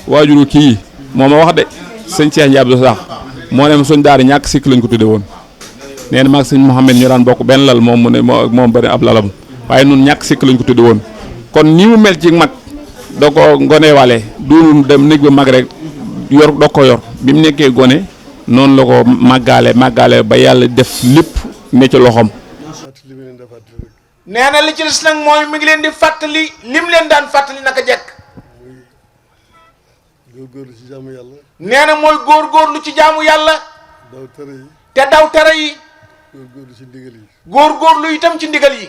waajuru kii moo ma wax de sëñ Cheikh Ndiaye Abdou Sakh moo ne suñ daara ñàkk sikk lañ ko tudde woon nee na maag sëñ Mouhamed ñu daan bokk benn lal moom mu ne moom bari ab lalam waaye nun ñàkk sikk lañ ko tudde woon kon ni mu mel ci mag doo ko ngoneewale duunu dem néeg ba mag rek yor doo ko yor bi mu nekkee gone noonu la ko màggaale ba yàlla def lépp ne ci loxoom. nee na li ci des nag mooy mi ngi leen di fàttali lim leen daan fàttali naka jekk. góorgóorlu ci jaamu yàlla. nee na mooy góorgóorlu ci jaamu yàlla. daw tere yi. te daw tere yi. góorgóorlu ci ndigal yi. góorgóorlu itam ci ndigal yi.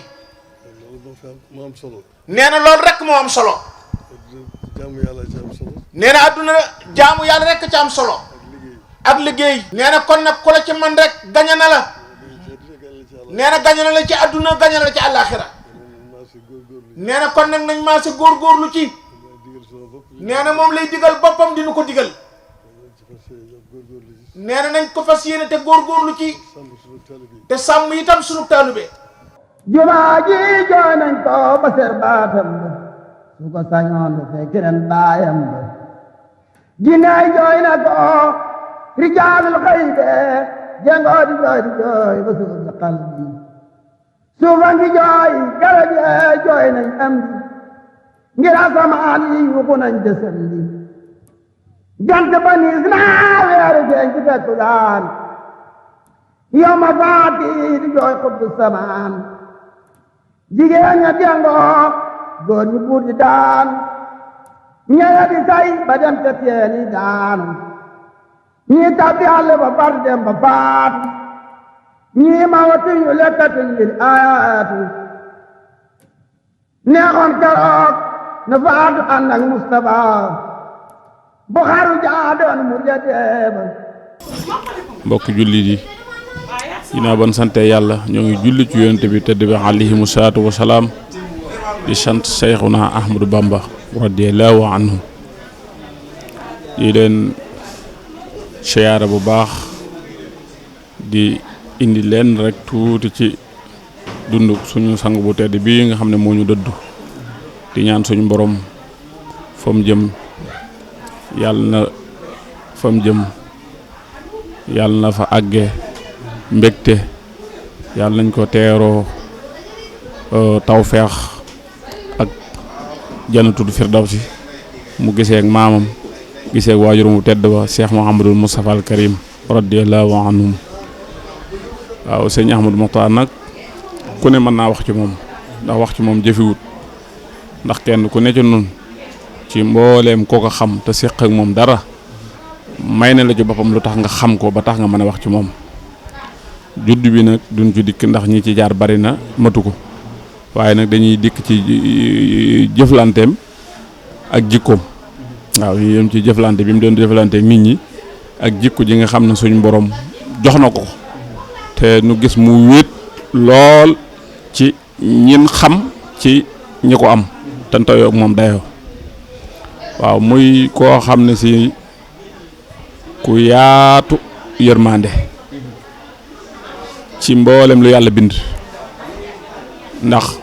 loolu moo am solo. nee na loolu rek moo am solo. jaamu yàlla ci am solo. nee na adduna jaamu yàlla rek ci am solo. ak liggéey. nee na kon nag ku la ci man rek gañe na la. nee na gañe na la ci adduna gañe na la ci àllaaxira. nee na kon nag nañ maa si góorgóorlu ci. nee na moom lay digal boppam dinu ko digal. nee na nañ ko fas yéene te góorgóorlu ci. te sàmm itam sunu taalube. jumaa ji jooy nañ ko ba ser baatam ba su ko sañoon du fekk ren baayam ba jinnaay jooy na ko rijaalul xaybe jengoo di jooy ba suuf si xal bi suufa ngi jooy garab yee jooy nañ am di ngir asamaan yi yuxu nañ desal li jant ba niis naa weeru feeñ ci takkusaan yow ma faati di jooy xutbu samaan jigéen ña dengoo góor ñu buur di daan ñeya di say ba dem ca teeni daan ñii tabbi àll ba bar dem ba faat ñii ma watu yu lekkatuñ lil ayaatu neexoon keroog na faatu ànd ak Mustafa bu xaru jaadoon mu jadeeba mbokk jullit yi ginnaaw ban sante yàlla ñoo ngi julli ci yonent bi tedd bi alayhimu salaatu wa salaam di sant Seyxuna Ahmadu Bamba radiyallahu anhu di leen siyaara bu baax di indi leen rek tuuti ci dund suñu sang bu tedd bii nga xam ne moo ñu dëddu di ñaan suñu borom fa mu jëm yàlla na fa mu jëm yàlla na fa àggee mbégte yàlla nañ ko teeroo tawfeex ak jannatul firdawsi mu gisee ak maamam gisee ak waajuram mu tedd ba Cheikh Mouhamadul Moustapha al Karim radiyallahu anhum waaw sëñ Ahmadou Mokhtar nag ku ne mën naa wax ci moom ndax wax ci moom jëfiwut ndax kenn ku ne ci nun ci mbooleem koo ko xam te séq ak moom dara may na la ci boppam lu tax nga xam ko ba tax nga mën a wax ci moom judd bi nag duñ ci dikk ndax ñi ci jaar bari na matu ko waaye nag dañuy dikk ci jëflanteem ak jikkoom waaw ñu yem ci jëflante bi mu doon jëflanteek nit ñi ak jikko ji nga xam ne suñ borom jox na ko te nu gis mu wéet lool ci ñin xam ci ñi ko am te tayoo ak moom dayoo waaw muy koo xam ne si ku yaatu yërmande ci mboolem lu yàlla bind ndax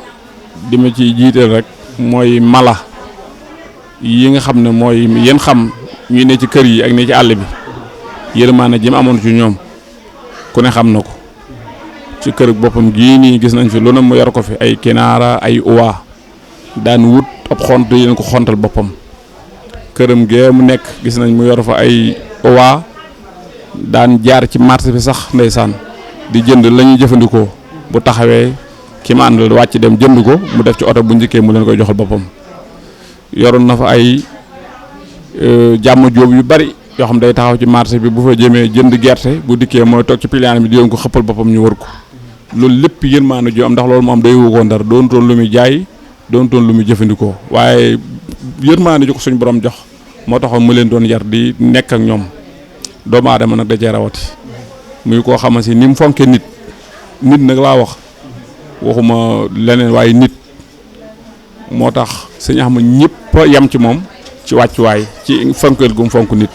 di ma ci jiiteel rek mooy mala yi nga xam ne mooy yéen xam ñu ne ci kër yi ak ne ci àll bi yërmande ji mu amoon ci ñoom ku ne xam na ko ci kër boppam gii nii gis nañ fi lu ne mu yor ko fi ay kinaara ay uwaa daan wut ab xont yéen ko xontal boppam këram gee mu nekk gis nañ mu yor fa ay uwaa daan jaar ci marché bi sax ndeysaan di jënd la ñuy jëfandikoo bu taxawee ki ma àndal wàcc dem jënd ko mu def ci oto bu njëkkee mu leen koy joxal boppam yoroon na fa ay jàmm jóob yu bari yoo xam day taxaw ci marché bi bu fa jëmee jënd gerte bu dikkee mooy toog ci piliyaan bi di leen ko xëppal boppam ñu wër ko loolu lépp yërmaande ju am ndax loolu moom day wugoon dara doon toon lu muy jaay doon toon lu muy jëfandikoo waaye yërmaande ju ko suñu borom jox moo taxoon mu leen doon yar di nekk ak ñoom doomu aadama nag da cee rawati muy koo xamante si ni mu fonke nit nag laa waxuma leneen waaye nit moo tax sëñ Axma ñëpp a yem ci moom ci wàccuwaay ci fonkeel gu mu fonk nit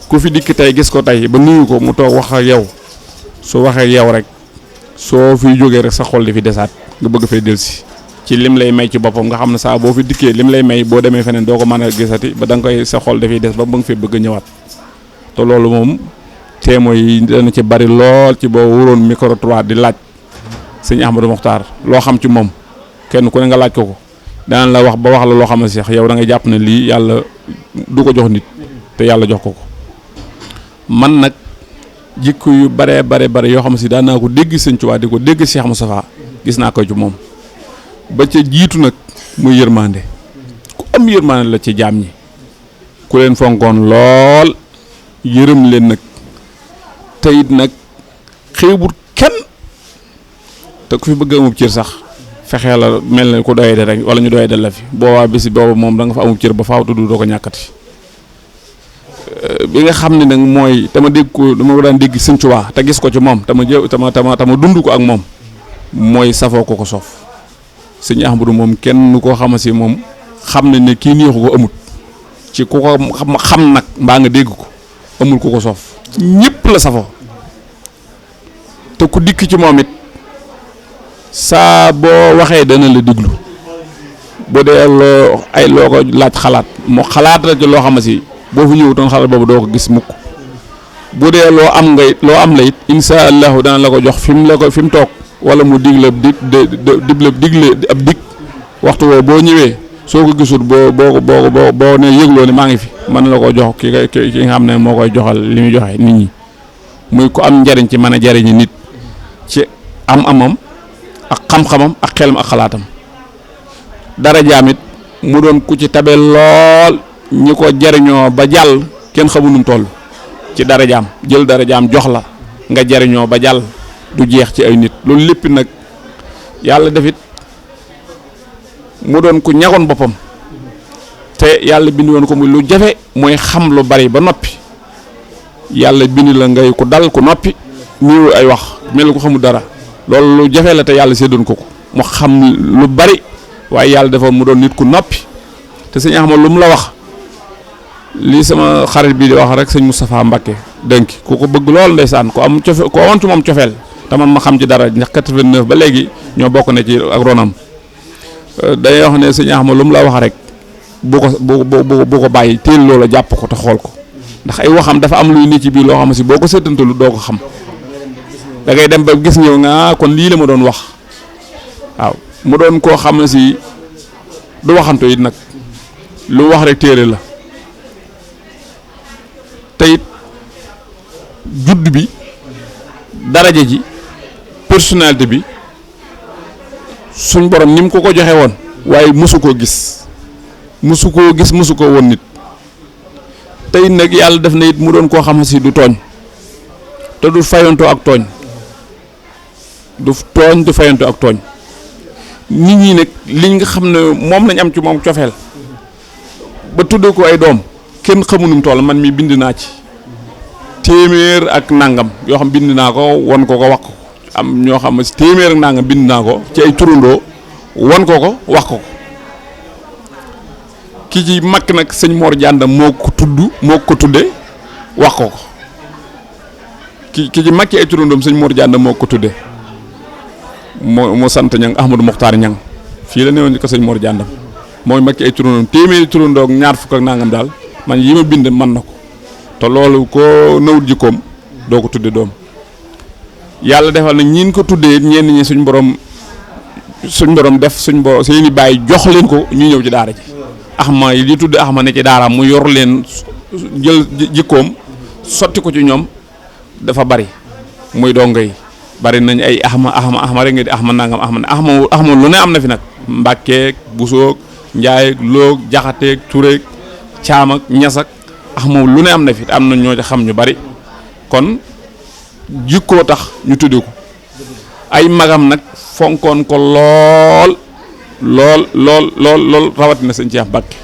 ku fi dikk tey gis ko tey ba nuyu ko mu toog wax ak yow su waxee ak yow rek soo fiy jógee rek sa xol di fi desaat nga bëgg fay delsi ci lim lay may ci boppam nga xam ne saa boo fi dikkee lim lay may boo demee feneen doo ko mën a gisati ba da nga koy sa xol dafay des ba nga fi bëgg a ñëwaat te loolu moom témoins yi dana ci bari lool ci boo wuroon micro 3 di laaj sëñ Ahmadou Mokhtar loo xam ci moom kenn ku ne nga laaj ko daan la wax ba wax la loo xam ne sax yow da ngay jàpp ne lii yàlla du ko jox nit te yàlla jox ko man nag jikko yu bare yoo xam ne si daan naa ko dégg sëñ Tuubaa di ko dégg Cheikh Moustapha gis naa ko ci moom ba ca jiitu nag muy yërmande ku am yërmande la ci jaam ñi ku leen fonkoon lool yërëm leen nag te it nag xeebut kenn te ku fi bëgg amub cër sax fexee la mel na ku doyee de rek wala ñu doyee de la fi boobaa bisi boobu moom da nga fa amub cër ba faaw tudd doo ko ñàkkati bi nga xam ne nag mooy dama dégg ko dama ko daan dégg Sëñ Tuubaa te gis ko ci moom tama dund ko ak moom mooy safoo ko soof Sëñ Ahmadu moom kenn koo xama si moom xam nañ ne kii neexu ko amut ci ku ko xam nag mbaa nga dégg ko amul ku ko soof ñëpp la safoo te ku dikk ci moom it saa boo waxee dana la diglu bu dee loo ko laaj xalaat mu xalaat la ci loo xam si boo fi ñëwutoon xalaat boobu doo ko gis mukk bu dee loo am la it insha allahu dana la ko jox fi mu toog wala mu digle ab dig waxtu woo boo ñëwee soo ko gisul boo ne yëgloo ne maa ngi fi mën la ko jox ki nga xam ne moo koy joxal li muy joxe nit ñi muy ko am njariñ ci mën a jariñi nit ci am-amam ak xam-xamam ak xelam ak xalaatam dara jaamit mu doon ku ci tabe lool ñi ko jariñoo ba jàll kenn xamu nu mu toll ci dara jaam jël dara jaam jox la nga jariñoo ba jàll du jeex ci ay nit loolu lépp nag yàlla defit mu doon ku ñagoon boppam te yàlla bind woon ko muy lu jafe mooy xam lu bari ba noppi yàlla bind la ngay ku dal ku noppi niiw ay wax mel ko xamul dara loolu lu jafe la te yàlla séddoon ko mu xam lu bari waaye yàlla defoon mu doon nit ku noppi te sëñ Ahmad lu mu la wax lii sama xarit bi di wax rek sëñ Moustapha Mbacké dénk ku ko bëgg lool ndeysaan ko am cofe ko amoon ci moom cofeel te man ma xam ci dara ndax 89 ba léegi ñoo bokk ne ci ak ronam day wax ne sëñ Ahmad lu mu la wax rek bu ko bàyyi teel loola jàpp ko te xool ko ndax ay waxam dafa am luy nit ci biir loo xam si boo ko seetantalu doo ko xam da ngay dem ba gis ñëw nga kon lii la ma doon wax waaw mu doon koo xam ne si du waxantu it nag lu wax rek téere la te it judd bi daraja ji personnalité bi suñ borom ni mu ko joxe woon waaye mësu koo gis mësu koo woon nit te it nag yàlla def na it mu doon koo xam ne si du tooñ te du fayantoo ak tooñ du fayantoo ak tooñ nit ñi nag liñ nga xam ne moom lañ am ci moom cofeel ba tudd ko ay doom kenn xamunum toll man mi bind naa ci téeméer ak nangam yoo xam bind naa ko won ko wax ko am ñoo xam ne si téeméer ak nangam bind naa ko ci ay turandoo won ko wax ko ki ci mag nag sëñ Mor Jànda moo ko tudde wax ko ki ci mag ci ay turandoom sëñ Mor Jànda moo ko tudde moo sant ñang Ahmadou Mokhtar ñang fii la newoon ko sëñ Mor Jàndam mooy mag ci ay turandoom téeméeri turandoo ak ñaar fukk ak nangam daal man yi ma bind mën na ko te loolu koo nawut jikkoom doo ko tudde doom yàlla defal na ñiin ko tuddee ñenn ñi suñ borom def seeni bàyyi jox leen ko ñu ñëw ci daara ji axma yi di tudde axma ne ci daaraam mu yor leen jël jikkoom sotti ko ci ñoom dafa bari muy dongo yi bari nañ ay axma rek nga di axma nangam axma lu ne am na fi nag mbàkkeeg busoog njaayeeg loog jaxateeg tureeg caam ak ñas ak axma lu ne am na fi am na ñoo ci xam ñu bari kon jikkoo tax ñu tudde ko ay magam nag fonkoon ko lool rawatina sëñ Cheikh Mbacké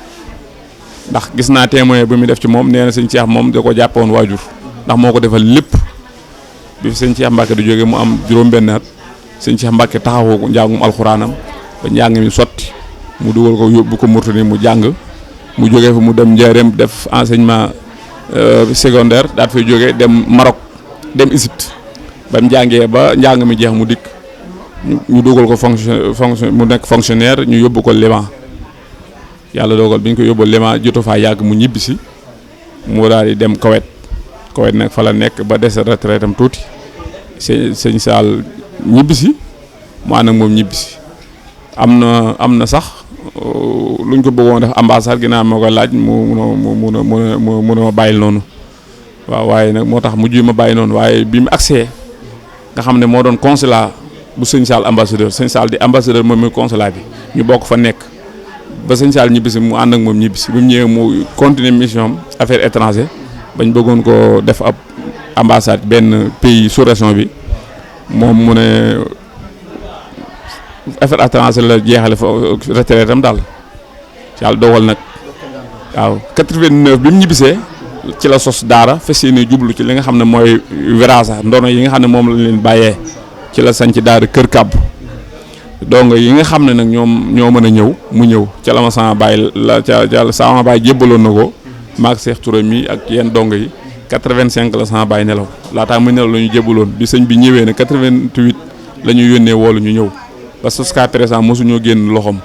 ndax gis naa témoin bi mu def ci moom nee na sëñ Cheikh moom da ko jàppoon waajur ndax moo ko defal lépp bi fi sëñ Cheikh Mbacké di jógee mu am juróom-benn at sëñ Cheikh Mbacké taxawoo njàngum alxuraanam ba njàng mi sotti mu dugal ko yóbbu ko Mauritanie mu jàng mu jógee fa mu dem Njaaréem def enseignement secondaire daat fay jógee dem Maroc dem Égypte ba mu jàngee ba njàng mi jeex mu dikk ñu dugal ko fonction mu nekk fonctionnaire ñu yóbbu ko Liban yàlla dogal bi ñu ko yóbbu Liban joto faa yàgg mu ñibbisi mu daal di dem Koweït nag fa la nekk ba des retraite am tuuti sëñ Saal ñibbisi mu ànd ak moom ñibbisi am na sax luñ ko bëggoon def ambassade ginnaaw moo koy laaj mu ma bàyyil noonu waaw waaye nag moo tax mujj ma bàyyi noonu waaye bi mu agsee nga xam ne moo doon consulat bu sëñ Saal ambassadeur sëñ Saal di ambassadeur moom muy consulat bi ñu bokk fa nekk ba sëñ Saal ñibbisi mu ànd ak moom ñibbisi bi mu ñëwee mu continuer mission am affaire étranger bañ bëggoon ko def ab ambassade benn pays sous région bi moom mu ne affaire étranger la jeexale fa retraite am daal yàlla dogal nag waaw 89 bi mu ñibbisee ci la sos daara fas yéene jublu ci li nga xam ne mooy wirasa ndono yi nga xam ne moom lañ leen bàyyee ci la sanc daara Kër Kàbb donc yi nga xam ne nag ñoo mën a ñëw mu ñëw ca la ma sama baay ca sama baay jébbaloon na ko maag Cheikh Touré mi ak yenn dongo yi 85 la sama baay nelaw laataa muy nelaw la ñu jébbaloon bi sëñ bi ñëwee ne 88 la ñu yónnee woolu ñu ñëw ba jusqu'à présent mosuñoo génn loxoom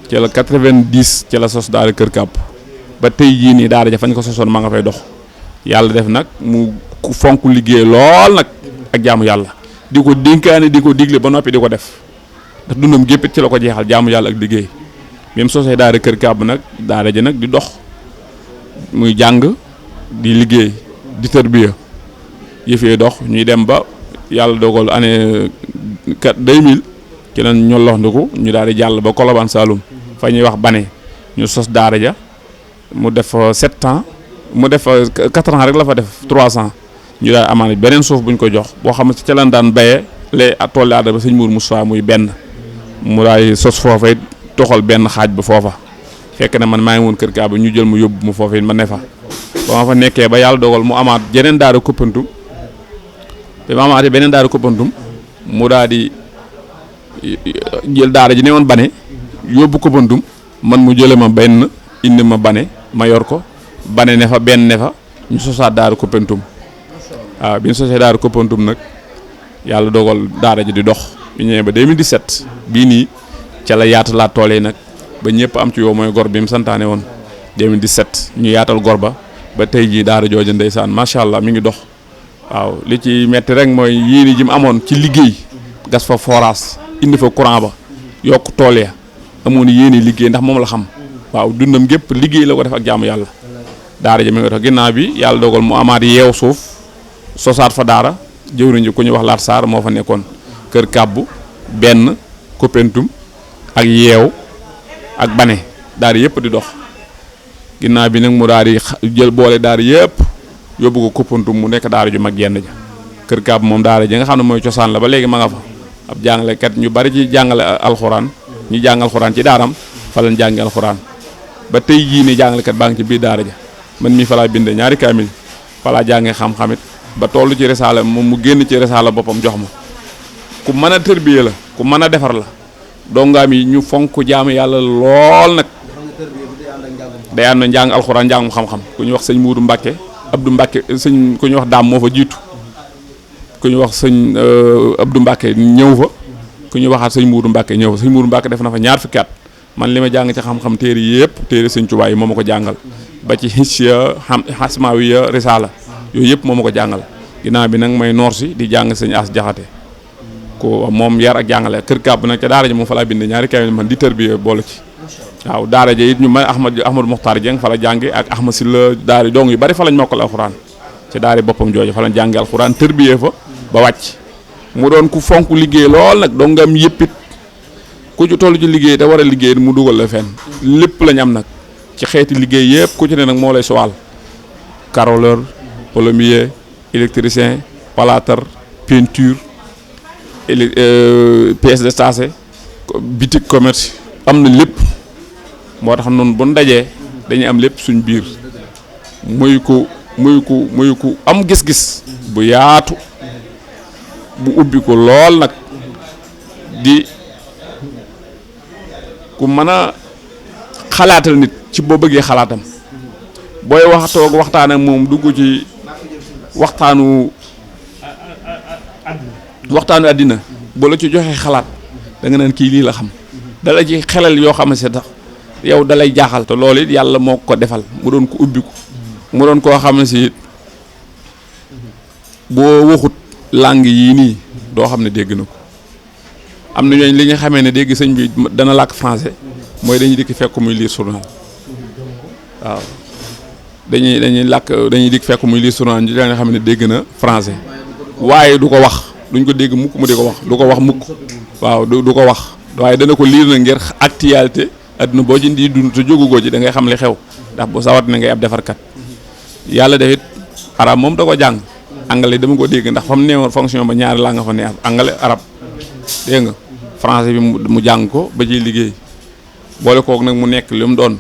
ci la 90 ci la sos daara Kër Kàbb ba tey jii nii daara ja fañ ko sosoon ma nga fay dox yàlla def nag mu fonk liggéey lool nag ak jaamu yàlla di ko dénkaane di ko digle ba noppi di ko def ndax dundam géppit ci la ko jeexal jaamu yàlla ak liggéey même sosee daara Kër Kàbb nag daara ji nag di dox muy jàng di liggéey di tërbiya yëfee dox ñuy dem ba yàlla dogal année 2000 ci lañ ñollox ndiku ñu daal di jàll ba Colobane Saloum fa ñuy wax Bane ñu sos daara ja mu def 7 ans mu def 4 ans rek la fa def 300 ñu daal amaana beneen suuf buñ ko jox boo xam ne ci lañ daan béyee les tool aada ba sëñ Mour Moussa muy benn mu daal sos foofa it toxal benn xaaj ba foofa fekk na man maa ngi woon Kër Kàbb ñu jël mu yóbbu mu foofa it ma ne fa ba ma fa nekkee ba yàlla dogal mu amaat jeneen daara Koppantum bi ma amaatee beneen daara Koppantum mu daal di jël daara ji ne woon Bane yóbbu Koppantum man mu jële ma benn indi ma Bane ma yor ko Bane ne fa benn ne fa ñu sosaat daara Koppantum waaw bi ñu sosee daara Koppantum nag yàlla dogal daara ji di dox bi ñëwee ba 2017 bii nii ca la yaatalaat tool yi nag ba ñëpp am ci yow mooy gor bi mu santaane woon 2017 ñu yaatal gor ba tey jii daara jooju ndeysaan macha allah mi ngi dox waaw li ci metti rek mooy yéene ji mu amoon ci liggéey gas fa forage indi fa courant ba yokk tool ya amoon yéene liggéey ndax moom la xam waaw dundam gépp liggéey la ko def ak jaamu yàlla daara ji mi ngi dox ginnaaw bi yàlla dogal mu amaat yeew suuf sosaat fa daara jëwriñ ji ku ñuy wax Laat Sarr moo fa nekkoon Kër Kàbb benn Koppantum ak yeew ak Bane daara yëpp di dox ginnaaw bi nag mu daal di jël boole daara yëpp yóbbu ko Koppantum mu nekk daara ju mag yenn ja Kër Kàbb moom daara ji nga xam ne mooy cosaan la ba léegi ma nga fa ab jàngalekat ñu bari ci jàngale alxuraan ñu jàng alxuraan ci daaram fa lañ jàngi alxuraan ba tey jii ni jàngalekat baa ngi ci biir daara ja man mii fa laa bindee ñaari kaamil fa laa jàngee xam-xamit ba toll ci risaala moom mu génn ci risaala boppam jox ma ku mën a tërbiye la ku mën a defar la dongaam yi ñu fonk jaamu yàlla lool nag day ànd njàng alxuraan njàngum xam-xam ku ñuy wax sëñ Muudu Mbàkke Abdou Mbàkke sëñ ku ñuy wax daam moo fa jiitu ku ñuy wax sëñ Abdou Mbàkke ñëw fa ku ñuy waxaat sëñ Muudu Mbàkke ñëw fa sëñ Muudu Mbàkke def na fa ñaar fukki at man li ma jàng ci xam-xam téere yëpp téere sëñ Tuubaa yi moo ma ko jàngal ba ci hisiya xasmaawiya risaala yooyu yëpp moo ma ko jàngal ginnaaw bi nag may noor si di jàng sëñ As Jaxate ko moom yar ak jàngale Kër Kàbb nag ca daara ji moom fa laa bindee ñaari kaamil man di tërbiye boole ci waaw daara ji it ñu may Ahmadou Mokhtar Dieng fa la jànge ak Ahmad Silla daara dong yu bari fa lañ mokkal alxuraan ci daara boppam jooju fa lañ jànge alxuraan tërbiye fa ba wàcc mu doon ku fonk liggéey lool nag dongam yëppit ku ci toll ci liggéey te war a liggéey mu dugal la fenn lépp lañ am nag ci xeeti liggéey yëpp ku ci ne nag moo lay sowal carreleur plombier électricien plâtre peinture pièce détachée boutique commerce am na lépp moo tax noonu bu ñu dajee dañuy am lépp suñ biir muy ku am gis-gis bu yaatu bu ubbi ko lool nag di ku mën a xalaatal nit ci boo bëggee xalaatam booy waxtaan ak moom dugg ci waxtaanu àddina bu la ci joxee xalaat da nga naan kii lii la xam dala ci xelal yoo xam ne si tax yow dalay jaaxal te loolu it yàlla moo ko defal mu doon ko ubbi ko mu doon koo xam ne si boo waxut langue yii nii doo xam ne dégg na ko am na ñooñ li ñu xamee ne dégg sëñ bi dana làkk français mooy dañuy dikk fekk muy lire journal waaw dañuy dikk fekk muy lire journal ñu nga xam ne dégg na français waaye du ko wax duñ ko dégg mukk mu di ko wax du ko wax mukk waaw du ko wax waaye dana ko lire na ngir actualité adduna boo ci di dund te jógugoo ci da ngay xam li xew ndax bu sawat na ngay ab defarkat yàlla def it arab moom da ko jàng anglais dama ko dégg ndax fa mu neewoon fonction ba ñaari laa nga fa ne anglais arab dégg nga français bi mu jàng ko ba ciy liggéey boole kook nag mu nekk li mu doon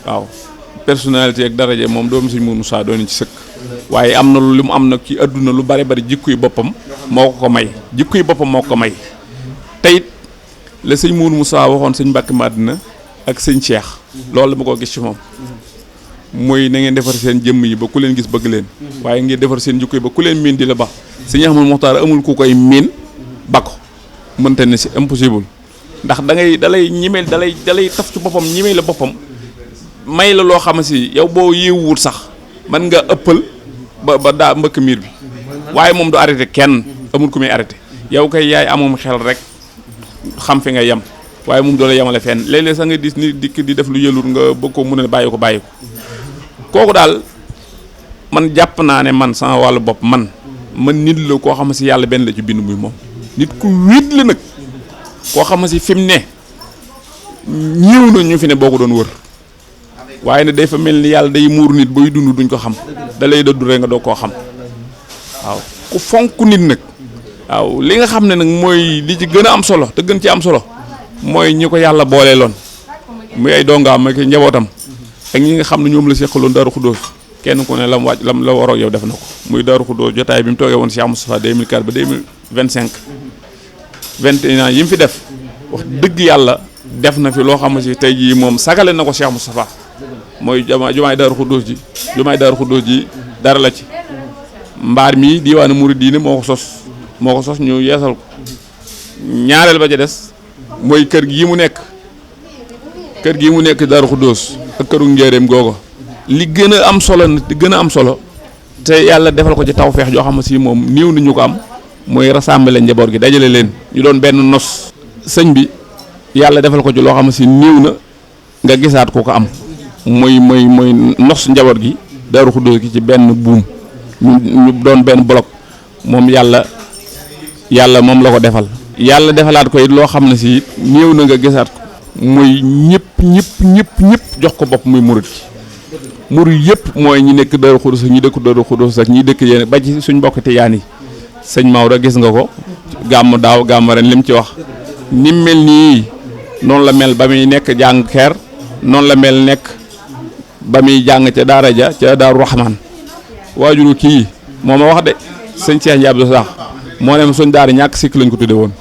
waaw personnalité ak daraje moom doomu Sëñ Moussa doon ci sëkk waaye am na lu mu am nag ci adduna lu bari bari jikko yi boppam moo ko may jikko yi boppam moo ko may teyit la Sëñ Moussa waxoon Sëñ Mbàkke Madina ak Sëñ Cheikh loolu ma ko gis ci moom mooy na ngeen defar seen jëmm yi ba ku leen gis bëgg leen waaye ngeen defar seen jikko yi ba ku leen miin di la ba Sëñ Ahmadu Muxtaar amul ku koy miin ba ko mënta ne c'est impossible ndax dalay ñimeel dalay taf ci boppam ñimeel la boppam may la loo xam si yow boo yeewuwul sax mën nga ëppal ba daa mbëkk miir bi waaye moom du arrêté kenn amul ku muy arrêté yow kay yaay amum xel rek xam fi nga yem waaye moom doo la yemale fenn léeg-léeg sax nga dis ni dikk di def lu yëlul nga bëgg ko mun a bàyyi ko kooku daal man jàpp naa ne man sama wàllu bopp man nit la koo xam si yàlla benn la ci bind muy moom nit ku wéet la nag koo xam si fi mu ne ñëw na ñu fi ne boo ko doon wër waaye ne day fa mel ni yàlla day muur nit booy dund duñ ko xam da lay dëddu rek nga doo koo xam waaw ku fonk nit nag waaw li nga xam ne nag mooy li ci gën a am solo te gën ci am solo mooy ñi ko yàlla booleeloon muy ay dongaam ak njabootam ak ñi nga xam ne ñoom la seqaloon Daaru Xuddoos kenn ku ne lam wàcc lam la waroo yow def na ko muy Daaru Xuddoos jotaay bi mu toogee woon Cheikh Moustapha 2004 ba 2025 21 ans yi mu fi def wax dëgg yàlla def na fi loo xam ne si tey jii moom sagale na ko Cheikh Moustapha mooy jumaay Daaru Xuddoos ji dara la ci mbaar mi diiwaanu Muridiina moo ko sos ñu yeesal ko ñaareel ba ca des mooy kër gii mu nekk Daaru Xuddoos ak këru njëreem googu li gën a am solo te yàlla defal ko ci tawfeex joo xam ne si moom néew nañu ko am mooy rassembler njaboot gi dajale leen ñu doon benn nos sëñ bi yàlla defal ko ci loo xam ne si néew na nga gisaat ko am mooy nos njaboot gi Daaru Xuddoos gi ci benn buum ñu doon benn bloc moom yàlla moom la ko defal yàlla defalaat ko it loo xam ne si néew na nga gisaat ko muy ñëpp jox ko bopp muy murid yëpp mooy ñi nekk Daaru Xuddoos ak ñi dëkk Daaru Xuddoos ak ñi dëkk yéen ba ci suñ mbokk tijaan yi sëñ Maodo gis nga ko gàmm daaw gàmm ren lim ci wax ni mel nii noonu la mel ba muy nekk jàng xeer noonu la mel nekk ba muy jàng ca daara ja ca Daaru Rahman waajuru kii moo ma wax de sëñ Cheikh Ndiaye Abdou sax moo ne suñ daara ñàkk sikk lañ ko tudde woon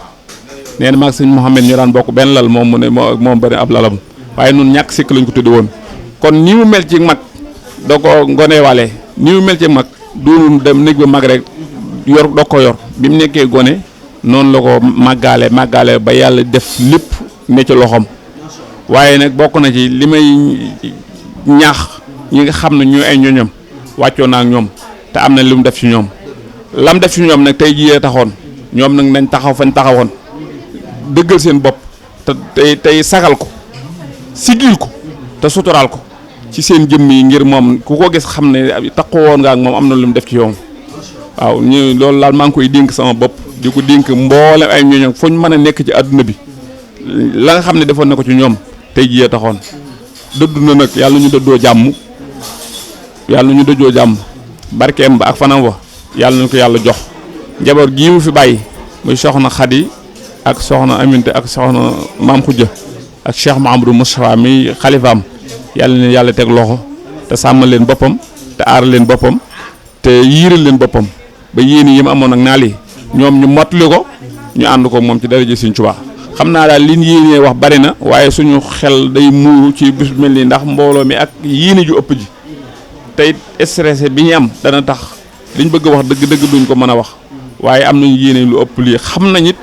nee na maag sëñ Mouhamed ñu daan bokk benn lal moom mu ne moom bari ab lalam waaye nun ñàkk sikk lañ ko tudde woon kon ni mu mel ci mag doo ko ngoneewalee ni mu mel ci mag doonul dem néeg ba mag rek yor doo ko yor bi mu nekkee gone noonu la ko màggaale ba yàlla def lépp ne ci loxoom waaye nag bokk na ci li may ñaax ñi nga xam ne ñu ay ñoñam wàccoo naa ak ñoom te am na lu mu def ci ñoom lam def ci ñoom nag tey jii taxoon ñoom nag nañ taxaw fañ taxawoon dëggal seen bopp te tey sagal ko sigil ko te suturaal ko ci seen jëmm yi ngir moom ku ko gis xam ne taxaw woon nga ak moom am na lu mu def ci yow waaw ñu loolu laal maa ngi koy dénk sama bopp di ko dénk mboolem ay ñoñam fu ñu mën a nekk ci àdduna bi la nga xam ne defoon na ko ci ñoom tey jii taxoon dëddu na nag yàlla ñu dëddoo jàmm barkeem ba ak fanam wa yàlla nañu ko yàlla jox njaboot gii mu fi bàyyi muy soxna Xadi ak soxna Aminte ak soxna Maam Xujja ak Cheikh Mahamadou Moustapha mi xalifaam yàlla teg loxo te sàmmal leen boppam te aar leen boppam te yiiral leen boppam ba yéen yi mu amoon ak naal yi ñoom ñu mottali ko ñu ànd ko moom ci daraja Sëriñ Tuubaa xam naa daal liñ yéenee wax bari na waaye suñu xel day muuru ci bis mel nii ndax mbooloo mi ak yéene ju ëpp ji tey stressé bi ñu am dana tax liñ bëgg a wax dëgg duñ ko mën a wax waaye am nañu yéene lu ëpp lii xam nañ it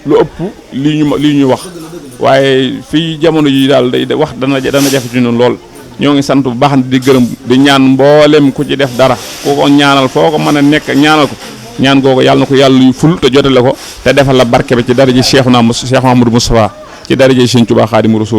lu ëpp lii ñu wax waaye fii jamono ji daal day wax dana jafe ci ñun lool ñoo ngi sant bu baax di gërëm di ñaan mboolem ku ci def dara ku ko ñaanal foo ko mën a nekk ñaanal ko ñaan googu yàlla na ko yàlla yu ful te jotale ko te defal la barke bi ci daraja Cheikh Mouhamadou Moustapha ci daraja Sëñ Tuubaa Xaadimu Rasuul